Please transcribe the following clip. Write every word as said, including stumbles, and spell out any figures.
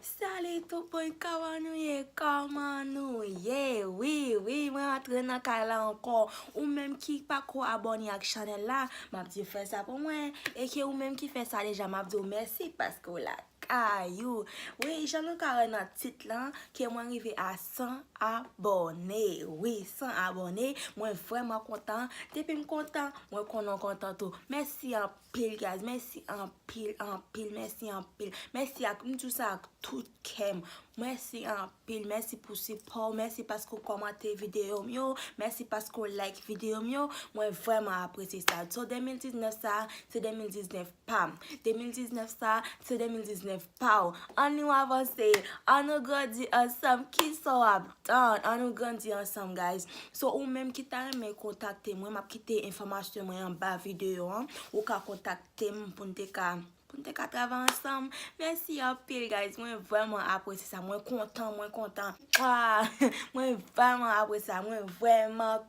Salut tout moun, kòman nou ye? Kòman nou ye? Wi, wi, mwen antre nan kay la ankò. Ou menm ki pako abòne ak chanèl la, m ap di fè sa pou mwen. E ke ou menm ki fè sa deja, m ap di w mèsi paske w lakay ou. Wi, jan nou ka wè nan tit lan, ke mwen rive a san abòne. Wi, san abòne. Mwen vrèman kontan. Depi m kontan, mwen konnen w kontan tou. Mèsi anpil, guys. Mèsi anpil, anpil. Mèsi anpil. Mèsi ak, m di w sa ak tout kè m. Mèsi anpil. Mèsi pou sipò w. Mèsi paske w kòmante videyo m yo. Mèsi paske w like videyo m yo. Mwen vrèman apresye sa. So, de mil diznèf sa, se de mil diznèf pa m. De mil diznèf sa, se de mil diznèf pa w. Ann nou avanse. Ann nou grandi ansanm. Kisa w ap tann? Ann nou grandi ansanm, guys. So, ou menm ki ta renmen kontakte mwen, m ap kite enfòmasyon mwen anba videyo an. Ou ka kontakte m pou n te ka, pou n te ka travay ansanm. Mèsi anpil, guys. Mwen vrèman apresye sa. Mwen kontan, mwen kontan. Ah, mwen vrèman apresye sa. Mwen vrèman